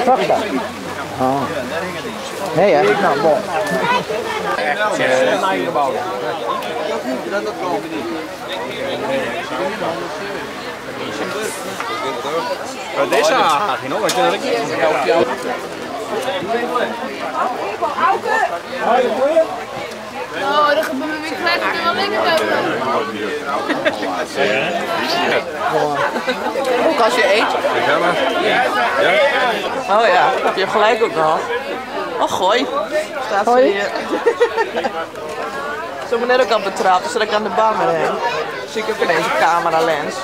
Toch sa? Oh. Nee hè? Nou, bon. Dizze haag, no, Oh, dan krijg ik er wel lekker bij. Ook als je eet. Oh ja, heb je gelijk ook nog. Oh, gooi. Staat ze hier. Zo me net ook al betrapt, dus dat ik aan de bar heen. Zie ik ook ineens een camera lens.